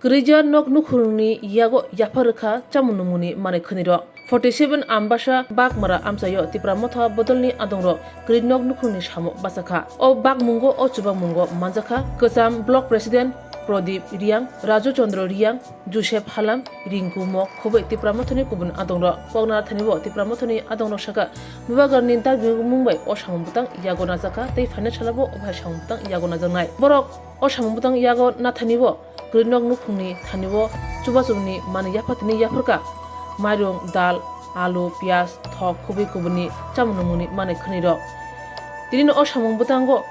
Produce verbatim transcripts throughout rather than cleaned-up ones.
Kwrwijak nok nukhungni yago yapha rwkha chamung nungmungni manwi khwnirok. Forty seven Ambasa Bagmara amchaio Tipra Motha bodolni adongrok kwrwi nok nukhungni samung bachakha. O bagmungo o chubamungo manjakha kwcham Block President Prodip Riang, Raju Chandra Riang, Joseph Halam, Rinku Mok khobwi Tipra Mothani kubun adongrok. Koknathanibo Tipra Mothani adongrok sakha, Bubagrani darbimung bai o samung bwtang yago najakha tei phaina salabo o bai samung bwtang yago najaknai. Borok o samung bwtang yago nathanibo kwrwi nok nukhungni thanibo chubachubni manwi yaphatini yapharkha. Mairung, dal, alu, piyaj, thok, khobwi kubunni chamung nungmungni manwi khwnirok. Tinino o samung bwtango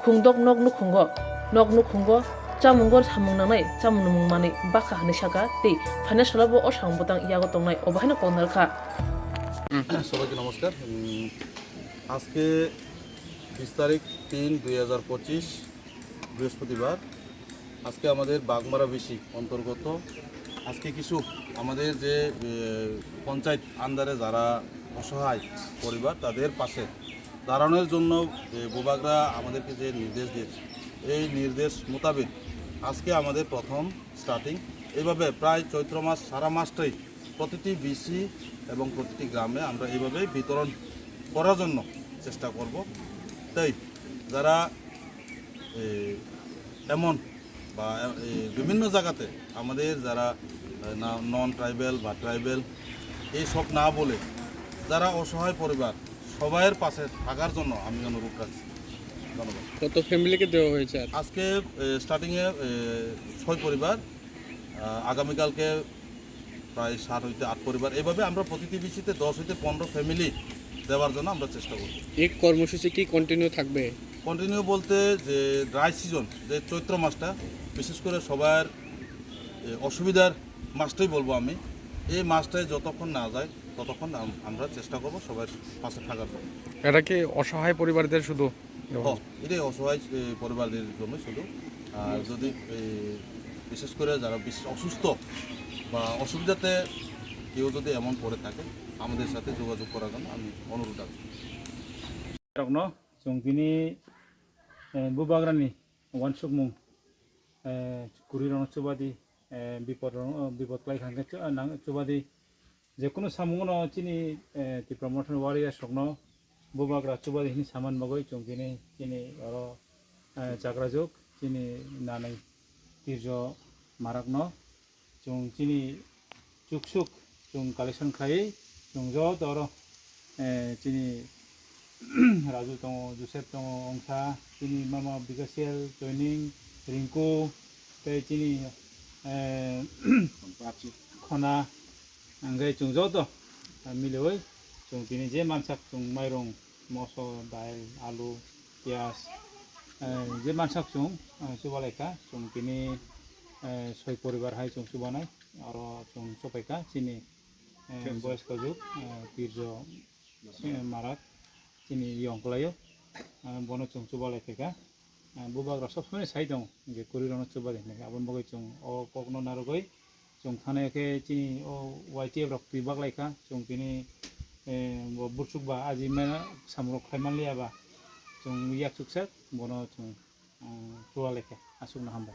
khungdok nok nukhungo, nok nukhungo chamungo samung nangnai chamung nungmung manwi bakha hwnwi sakha tei phaina salabo o samung bwtang yago tongnai obo haino koknarkha. সবাইকে নমস্কার। উম, আজকে বিশ তারিখ তিন দুই হাজার পঁচিশ, বৃহস্পতিবার। আজকে আমাদের বাগমারা বিসি অন্তর্গত আজকে কিছু আমাদের যে, এ, পঞ্চায়েত আন্ডারে যারা অসহায় পরিবার, তাদের পাশে দাঁড়ানোর জন্য, এ, বুবাগরা আমাদেরকে যে নির্দেশ দিয়েছে, এই নির্দেশ মোতাবেক আজকে আমাদের প্রথম স্টার্টিং। এইভাবে প্রায় চৈত্র মাস সারা মাসটাই প্রতিটি বিসি এবং প্রতিটি গ্রামে আমরা এইভাবেই বিতরণ করার জন্য চেষ্টা করব। তাই যারা, এ, এমন বা, এ, বিভিন্ন জায়গাতে আমাদের যারা, এ, না, নন ট্রাইবাল বা ট্রাইবাল, এই সব না বলে যারা অসহায় পরিবার, সবাইয়ের পাশে থাকার জন্য আমি অনুরোধ রাখছি। ধন্যবাদ। কত ফ্যামিলিকে দেওয়া হয়েছে আজ? আজকে, এ, স্টার্টিংয়ে, এ, ছয় পরিবার, আ, আগামীকালকে প্রায় সাত হইতে আট পরিবার। এইভাবে আমরা প্রতিটি বিসিতে দশ হইতে পনেরো ফ্যামিলি দেওয়ার জন্য আমরা চেষ্টা করব। এই কর্মসূচি কি কন্টিনিউ থাকবে? কন্টিনিউ বলতে যে ড্রাই সিজন, যে চৈত্র মাসটা, বিশেষ করে সবার, এ, অসুবিধার মাসটাই বলবো আমি। এই মাসটায় যতক্ষণ না যায়, ততক্ষণ আম-, আমরা চেষ্টা করব সবার পাশে থাকার জন্য। এটা কি অসহায় পরিবারদের শুধু? ও, এটাই অসহায়, এ, পরিবারদের জন্য শুধু। আর যদি, এ, বিশেষ করে যারা বিশেষ অসুস্থ বা অসুবিধাতে কেউ যদি এমন পড়ে থাকে, আমাদের সাথে যোগাযোগ করার জন্য আমি অনুরোধ রাখবো। Rokno chwng tini, eh, bubagrani uansukmung, eh, kwrwirokno chubadi, eh, bipodrokno, bipod kwlai kha hwnkhe chu-, nang chubadi. Jekunu samungo no chini, eh, Tipra Mothani warriors rokno bubagra chubadi hinwi saman bagwi chwng tini chini oro, eh, chakrajwk chini nanai Tirjo Marakno chwng chini chuksuk chwng collection khlaiwi chwng joto oro, eh, chini Raju tongo, Joseph tongo, Ongsa, chini mama Bikasial, Joining, Rinku, tei chini, eh, Khona, hwnkhe chwng joto, ah, miliwi chwng tini je mansak chwng mairung, moso, dail, alu, piyaj, eh, je mansak chwng, eh, chubalaikha, chwng tini, eh, soi poribar hai chwng chubanai, oro chwng chubaikha, chini, eh, boyos kajwk, eh, Tirjo, eh, Marak, chini yong kwlaio, eh, bono chwng chubalai phaikha. Ah, bubagra sob somoi sai tongo, je kwrwirokno chubadi hinwi. Aboni bagwi chwng o kokno narwgwi chwng thani khe chini o Y T F rok twi baklaikha. Chwng tini, eh, bo bursuk ba aji mena samung rok khai manliya ba chwng yak chuksak bono chwng, ah, chuwalaikha. Aswkno hambai.